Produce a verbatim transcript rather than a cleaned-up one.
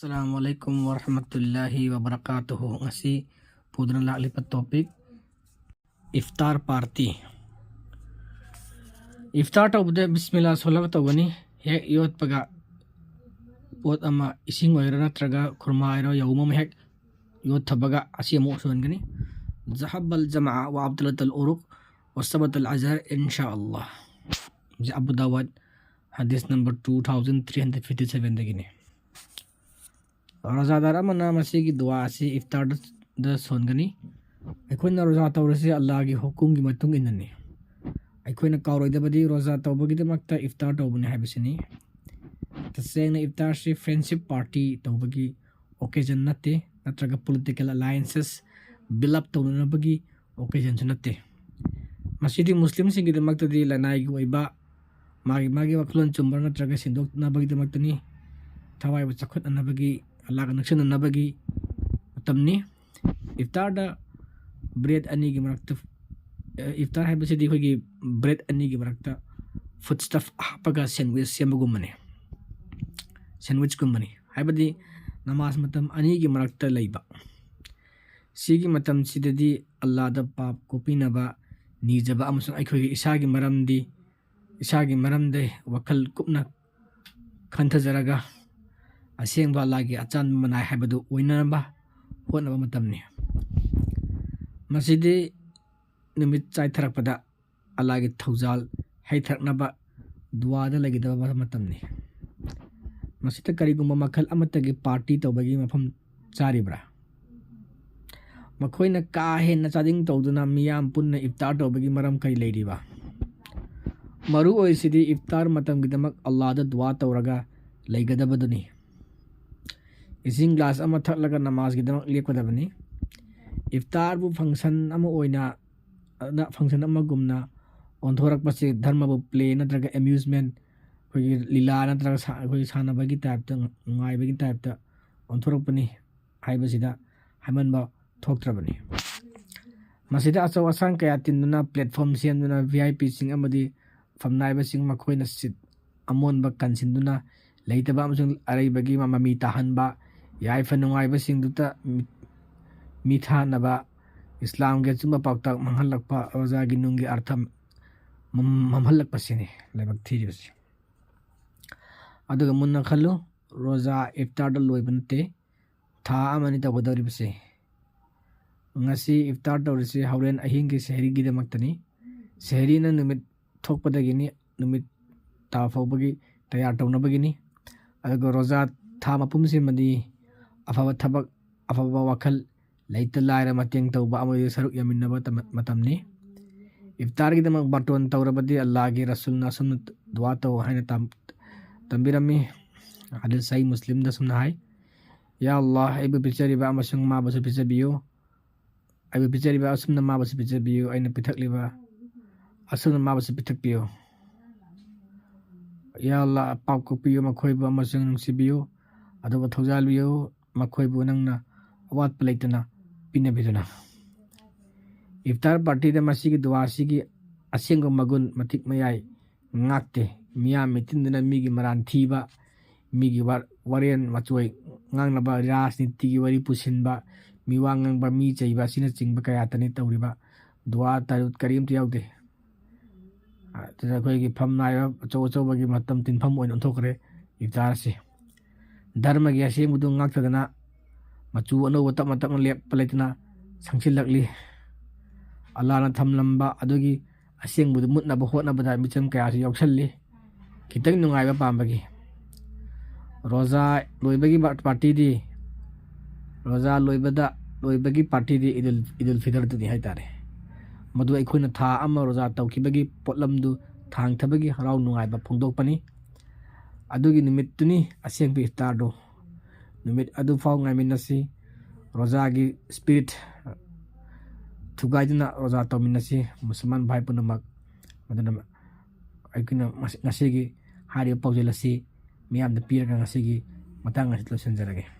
Assalamu alaikum warahmatullahi wabarakatuh. Ngasi puduna laklipa topic, iftar party. Iftar ꯇꯧꯕꯗ ꯕꯤꯁꯃꯤꯜꯂꯥ ꯁꯣꯜꯂꯒ ꯇꯧꯒꯅꯤ꯫ ꯍꯦꯛ ꯌꯣꯠꯄꯒ ꯄꯣꯠ ꯑꯃ, ꯏꯁꯤꯡ ꯑꯣꯏꯔꯣ ꯅꯠꯇ꯭ꯔꯒ ꯈꯨꯔꯃꯥ ꯑꯣꯏꯔꯣ, ꯌꯥꯎꯝ ꯑꯃ ꯍꯦꯛ ꯌꯣꯠꯊꯕꯒ ꯑꯁꯤ ꯑꯃꯨꯛ ꯁꯣꯟꯒꯅꯤ꯫ ذهب الظمأ وأبطلت العروق وثبت الأجر إن شاء الله. ꯁꯤ ꯑꯕꯨ ꯗꯥꯋꯠ, ꯍꯗꯤꯁ number two thousand three hundred fifty seven ꯗꯒꯤꯅꯤ꯫ ꯔꯣꯖꯥꯗꯥꯔ ꯑꯃꯅ ꯃꯁꯤꯒꯤ ꯗꯨꯋꯥ ꯑꯁꯤ ꯏꯐꯇꯥꯔꯗ ꯁꯣꯟꯒꯅꯤ꯫ ꯑꯩꯈꯣꯏꯅ ꯔꯣꯖꯥ ꯇꯧꯔꯤꯁꯤ ꯑꯜꯂꯥꯍꯒꯤ ꯍꯨꯀꯨꯝꯒꯤ ꯃꯇꯨꯡ ꯏꯟꯅꯅꯤ꯫ ꯑꯩꯈꯣꯏꯅ ꯀꯥꯎꯔꯣꯏꯗꯕꯗꯤ, ꯔꯣꯖꯥ ꯇꯧꯕꯒꯤꯗꯃꯛꯇ ꯏꯐꯇꯥꯔ ꯇꯧꯕꯅꯤ ꯍꯥꯏꯕꯁꯤꯅꯤ꯫ ꯇꯁꯦꯡꯅ ꯏꯐꯇꯥꯔꯁꯤ friendship party ꯇꯧꯕꯒꯤ occasion ꯅꯠꯇꯦ, ꯅꯠꯇ꯭ꯔꯒ political alliances build up ꯇꯧꯅꯅꯕꯒꯤ occasionꯁꯨ ꯅꯠꯇꯦ꯫ ꯃꯁꯤꯗꯤ ꯃꯨꯁꯂꯤꯝꯁꯤꯡꯒꯤꯗꯃꯛꯇꯗꯤ ꯂꯅꯥꯏꯒꯤ ꯑꯣꯏꯕ ꯃꯥꯒꯤ ꯃꯥꯒꯤ ꯋꯥꯈꯜꯂꯣꯟ ꯆꯨꯝꯕ ꯅꯠꯇ꯭ꯔꯒ ꯁꯦꯡꯗꯣꯛꯅꯕꯒꯤꯗꯃꯛꯇꯅꯤ, ꯊꯋꯥꯏꯕꯨ ꯆꯥꯎꯈꯠꯅꯅꯕꯒꯤ, ꯑꯜꯂꯥꯍꯒ ꯅꯛꯁꯤꯟꯅꯅꯕꯒꯤ ꯃꯇꯝꯅꯤ꯫ ꯏꯐꯇꯥꯔꯗ bread ꯑꯅꯤꯒꯤ ꯃꯔꯛꯇ, ꯑ, ꯏꯐꯇꯥꯔ ꯍꯥꯏꯕꯁꯤꯗꯤ ꯑꯩꯈꯣꯏꯒꯤ bread ꯑꯅꯤꯒꯤ ꯃꯔꯛꯇ food stuff ꯍꯥꯞꯄꯒ sandwich ꯁꯦꯝꯕꯒꯨꯝꯕꯅꯤ, sandwichꯀꯨꯝꯕꯅꯤ꯫ ꯍꯥꯏꯕꯗꯤ ꯅꯃꯥꯖ ꯃꯇꯝ ꯑꯅꯤꯒꯤ ꯃꯔꯛꯇ ꯂꯩꯕ꯫ ꯁꯤꯒꯤ ꯃꯇꯝꯁꯤꯗꯗꯤ ꯑꯜꯂꯥꯗ ꯄꯥꯞ ꯀꯣꯛꯄꯤꯅꯕ ꯅꯤꯖꯕ ꯑꯃꯁꯨꯡ ꯑꯩꯈꯣꯏꯒꯤ ꯏꯁꯥꯒꯤ ꯃꯔꯝꯗꯤ, ꯏꯁꯥꯒꯤ ꯃꯔꯝꯗ ꯋꯥꯈꯜ ꯀꯨꯞꯅ ꯈꯟꯊꯖꯔꯒ ꯑꯁꯦꯡꯕ ꯑꯜꯂꯥꯒꯤ ꯑꯆꯥꯟꯕ ꯃꯅꯥꯏ ꯍꯥꯏꯕꯗꯨ ꯑꯣꯏꯅꯅꯕ ꯍꯣꯠꯅꯕ ꯃꯇꯝꯅꯤ꯫ ꯃꯁꯤꯗꯤ ꯅꯨꯃꯤꯠ ꯆꯥꯏꯊꯔꯛꯄꯗ ꯑꯜꯂꯥꯒꯤ ꯊꯧꯖꯥꯜ ꯍꯩꯊꯔꯛꯅꯕ ꯗꯨꯋꯥꯗ ꯂꯩꯒꯗꯕ ꯃꯇꯝꯅꯤ꯫ ꯃꯁꯤꯗ ꯀꯔꯤꯒꯨꯝꯕ ꯃꯈꯜ ꯑꯃꯠꯇꯒꯤ party ꯇꯧꯕꯒꯤ ꯃꯐꯝ ꯆꯥꯔꯤꯕ꯭ꯔꯥ? ꯃꯈꯣꯏꯅ ꯀꯥ ꯍꯦꯟꯅ ꯆꯥꯗꯤꯡ ꯇꯧꯗꯨꯅ ꯃꯤꯌꯥꯝ ꯄꯨꯟꯅ ꯏꯐꯇꯥꯔ ꯇꯧꯕꯒꯤ ꯃꯔꯝ ꯀꯔꯤ ꯂꯩꯔꯤꯕ? ꯃꯔꯨ ꯑꯣꯏꯔꯤꯁꯤꯗꯤ ꯏꯐꯇꯥꯔ ꯃꯇꯝꯒꯤꯗꯃꯛ ꯑꯜꯂꯥꯗ ꯗꯨꯋꯥ ꯇꯧꯔꯒ ꯂꯩꯒꯗꯕꯗꯨꯅꯤ꯫ ꯏꯁꯤꯡ glass ꯑꯃ ꯊꯛꯂꯒ ꯅꯃꯥꯖꯒꯤꯗꯃꯛ ꯂꯦꯞꯀꯗꯕꯅꯤ꯫ ꯏꯐꯇꯥꯔꯕꯨ function ꯑꯃ ꯑꯣꯏꯅ, function ꯑꯃꯒꯨꯝꯅ ꯑꯣꯟꯊꯣꯔꯛꯄꯁꯤ ꯙꯔꯃꯕꯨ play ꯅꯠꯇ꯭ꯔꯒ amusement, ꯑꯩꯈꯣꯏꯒꯤ ꯂꯤꯂꯥ ꯅꯠꯇ꯭ꯔꯒ ꯁꯥ-, ꯑꯩꯈꯣꯏꯒꯤ ꯁꯥꯟꯅꯕꯒꯤ typeꯇ, ꯅꯨꯡꯉꯥꯏꯕꯒꯤ typeꯇ ꯑꯣꯟꯊꯣꯔꯛꯄꯅꯤ ꯍꯥꯏꯕꯁꯤꯗ ꯍꯥꯏꯃꯟꯕ ꯊꯣꯛꯇ꯭ꯔꯕꯅꯤ꯫ ꯃꯁꯤꯗ ꯑꯆꯧ ꯑꯁꯥꯡ ꯀꯌꯥ ꯇꯤꯟꯗꯨꯅ platform ꯁꯦꯝꯗꯨꯅ V I Pꯁꯤꯡ ꯑꯃꯗꯤ ꯐꯝꯅꯥꯏꯕꯁꯤꯡ ꯃꯈꯣꯏꯅ seat ꯑꯃꯣꯟꯕ ꯀꯟꯁꯤꯟꯗꯨꯅ ꯂꯩꯇꯕ ꯑꯃꯁꯨꯡ ꯑꯔꯩꯕꯒꯤ ꯃꯃꯤ ꯇꯥꯍꯟꯕ, ꯌꯥꯏꯐ ꯅꯨꯡꯉꯥꯏꯕꯁꯤꯡꯗꯨꯇ ꯃꯤ-, ꯃꯤꯊꯥꯅꯕ, ꯏꯁꯂꯥꯝꯒꯤ ꯑꯆꯨꯝꯕ ꯄꯥꯎꯇꯥꯛ ꯃꯥꯡꯍꯜꯂꯛꯄ, ꯔꯣꯖꯥꯒꯤ ꯅꯨꯡꯒꯤ ꯑꯔꯊ ꯃꯝ-, ꯃꯝꯍꯜꯂꯛꯄꯁꯤꯅꯤ ꯂꯥꯏꯕꯛ ꯊꯤꯔꯤꯕꯁꯤ꯫ ꯑꯗꯨꯒ ꯃꯨꯟꯅ ꯈꯜꯂꯨ, ꯔꯣꯖꯥ ꯏꯐꯇꯥꯔꯗ ꯂꯣꯏꯕ ꯅꯠꯇꯦ, ꯊꯥ ꯑꯃꯅꯤ ꯇꯧꯒꯗꯧꯔꯤꯕꯁꯦ꯫ ꯉꯁꯤ ꯏꯐꯇꯥꯔ ꯇꯧꯔꯤꯁꯦ ꯍꯣꯔꯦꯟ ꯑꯍꯤꯡꯒꯤ ꯁꯦꯍꯔꯤꯒꯤꯗꯃꯛꯇꯅꯤ꯫ ꯁꯦꯍꯔꯤꯅ ꯅꯨꯃꯤꯠ ꯊꯣꯛꯄꯗꯒꯤꯅꯤ, ꯅꯨꯃꯤꯠ ꯇꯥꯕ ꯐꯥꯎꯕꯒꯤ ꯇꯌꯥꯔ ꯇꯧꯅꯕꯒꯤꯅꯤ꯫ ꯑꯗꯨꯒ ꯔꯣꯖꯥ ꯊꯥ ꯃꯄꯨꯝꯁꯤꯃꯗꯤ ꯑꯐꯕ ꯊꯕꯛ, ꯑꯐꯕ ꯋꯥꯈꯜ, ꯂꯩꯇ ꯂꯥꯏꯔ ꯃꯇꯦꯡ ꯇꯧꯕ ꯑꯃꯗꯤ ꯁꯔꯨꯛ ꯌꯥꯃꯤꯟꯅꯕ ꯇꯝ-, ꯃꯇꯝꯅꯤ꯫ ꯏꯐꯇꯥꯔꯒꯤꯗꯃꯛ ꯕꯥꯔꯇꯣꯟ ꯇꯧꯔꯕꯗꯤ ꯑꯜꯂꯥꯍꯒꯤ ꯔꯁꯨꯜꯅ ꯑꯁꯨꯝꯅ ꯗꯨꯋꯥ ꯇꯧ ꯍꯥꯏꯅ ꯇꯝ-, ꯇꯝꯕꯤꯔꯝꯃꯤ꯫ ꯍꯗꯤꯁ ꯁꯍꯤ ꯃꯨꯁꯂꯤꯝꯗ ꯑꯁꯨꯝꯅ ꯍꯥꯏ, "ꯌꯥ ꯑꯜꯂꯥꯍ, ꯑꯩꯕꯨ ꯄꯤꯖꯔꯤꯕ ꯑꯃꯁꯨꯡ ꯃꯥꯕꯨꯁꯨ ꯄꯤꯖꯕꯤꯌꯨ꯫ ꯑꯩꯕꯨ ꯄꯤꯖꯔꯤꯕ ꯑꯁꯨꯝꯅ ꯃꯥꯕꯨꯁꯨ ꯄꯤꯖꯕꯤꯌꯨ꯫ ꯑꯩꯅ ꯄꯤꯊꯛꯂꯤꯕ ꯑꯁꯨꯝꯅ ꯃꯥꯕꯨꯁꯨ ꯄꯤꯊꯛꯄꯤꯌꯨ꯫ ꯌꯥ ꯑꯜꯂꯥꯍ, ꯄꯥꯞ ꯀꯣꯛꯄꯤꯌꯨ ꯃꯈꯣꯏꯕꯨ ꯑꯃꯁꯨꯡ ꯅꯨꯡꯁꯤꯕꯤꯌꯨ, ꯑꯗꯨꯒ ꯊꯧꯖꯥꯜꯕꯤꯌꯨ ꯃꯈꯣꯏꯕꯨ ꯅꯪꯅ ꯑꯋꯥꯠꯄ ꯂꯩꯇꯅ ꯄꯤꯅꯕꯤꯗꯨꯅ"꯫ ꯏꯐꯇꯥꯔ ꯄꯥꯔꯇꯤꯗ ꯃꯁꯤꯒꯤ ꯗꯨꯋꯥꯁꯤꯒꯤ ꯑꯁꯦꯡꯕ ꯃꯒꯨꯟ ꯃꯇꯤꯛ ꯃꯌꯥꯏ ꯉꯥꯛꯇꯦ꯫ ꯃꯤꯌꯥꯝ ꯃꯤꯇꯤꯟꯗꯨꯅ ꯃꯤꯒꯤ ꯃꯔꯥꯟ ꯊꯤꯕ, ꯃꯤꯒꯤ ꯋꯥ-, ꯋꯥꯔꯦꯟ ꯋꯥꯆꯣꯏ ꯉꯥꯡꯅꯕ, ꯔꯥꯖꯅꯤꯇꯤꯒꯤ ꯋꯥꯔꯤ ꯄꯨꯁꯤꯟꯕ, ꯃꯤ ꯋꯥ ꯉꯥꯡꯕ, ꯃꯤ ꯆꯩꯕ ꯑꯁꯤꯅꯆꯤꯡꯕ ꯀꯌꯥꯇꯅꯤ ꯇꯧꯔꯤꯕ꯫ ꯗꯨꯋꯥ ꯇꯔꯨꯠ ꯀꯔꯤꯝꯇ ꯌꯥꯎꯗꯦ꯫ ꯑꯗꯨꯅ ꯑꯩꯈꯣꯏꯒꯤ ꯐꯝ ꯅꯥꯏꯕ ꯑꯆꯧ ꯑꯆꯧꯕꯒꯤ ꯃꯇꯝ ꯇꯤꯟꯐꯝ ꯑꯣꯏꯅ ꯑꯣꯟꯊꯣꯛꯈ꯭ꯔꯦ ꯏꯐꯇꯥꯔ ꯑꯁꯤ꯫ ꯙꯔꯃꯒꯤ ꯑꯁꯦꯡꯕꯗꯨ ꯉꯥꯛꯊꯗꯅ ꯃꯆꯨ ꯑꯅꯧꯕ ꯇꯞꯅ ꯇꯞꯅ ꯂꯦꯞꯄ ꯂꯩꯇꯅ ꯁꯪꯆꯤꯜꯂꯛꯂꯤ꯫ ꯑꯜꯂꯥꯍꯅ ꯊꯝꯂꯝꯕ ꯑꯗꯨꯒꯤ ꯑꯁꯦꯡꯕꯗꯨ ꯃꯨꯠꯅꯕ ꯍꯣꯠꯅꯕꯗ ꯃꯤꯆꯝ ꯀꯌꯥꯁꯨ ꯌꯥꯎꯁꯜꯂꯤ꯫ ꯈꯤꯇꯪ ꯅꯨꯡꯉꯥꯏꯕ ꯄꯥꯝꯕꯒꯤ꯫ ꯔꯣꯖꯥ ꯂꯣꯏꯕꯒꯤ ꯕꯥ-, ꯄꯥꯔꯇꯤꯗꯤ, ꯔꯣꯖꯥ ꯂꯣꯏꯕꯗ, ꯂꯣꯏꯕꯒꯤ ꯄꯥꯔꯇꯤꯗꯤ ꯏꯗꯨꯜ, ꯏꯗꯨꯜ ꯐꯤꯇꯔꯗꯨꯅꯤ ꯍꯥꯏꯇꯥꯔꯦ꯫ ꯃꯗꯨ ꯑꯩꯈꯣꯏꯅ ꯊꯥ ꯑꯃ ꯔꯣꯖꯥ ꯇꯧꯈꯤꯕꯒꯤ ꯄꯣꯠꯂꯝꯗꯨ ꯊꯥꯡꯊꯕꯒꯤ ꯍꯔꯥꯎ ꯅꯨꯡꯉꯥꯏꯕ ꯐꯣꯡꯗꯣꯛꯄꯅꯤ꯫ ꯑꯗꯨꯒꯤ ꯅꯨꯃꯤꯠꯇꯨꯅꯤ ꯑꯁꯦꯡꯕ ꯏꯐꯇꯥꯔꯗꯨ꯫ ꯅꯨꯃꯤꯠ ꯑꯗꯨꯐꯥꯎ ꯉꯥꯏꯃꯤꯟꯅꯁꯤ꯫ ꯔꯣꯖꯥꯒꯤ ꯁ꯭ꯄꯤꯔꯤꯠ ꯊꯨꯒꯥꯏꯗꯨꯅ ꯔꯣꯖꯥ ꯇꯧꯃꯤꯟꯅꯁꯤ, ꯃꯨꯁꯜꯃꯥꯟ ꯚꯥꯏ ꯄꯨꯝꯅꯃꯛ꯫ ꯑꯗꯨꯅ ꯑꯩꯈꯣꯏꯅ ꯃꯁꯤ-, ꯉꯁꯤꯒꯤ ꯍꯥꯏꯔꯤꯕ ꯄꯥꯎꯖꯦꯜ ꯑꯁꯤ ꯃꯤꯌꯥꯝꯗ ꯄꯤꯔꯒ ꯉꯁꯤꯒꯤ ꯃꯇꯥꯡ ꯑꯁꯤ ꯂꯣꯏꯁꯤꯟꯖꯔꯒꯦ꯫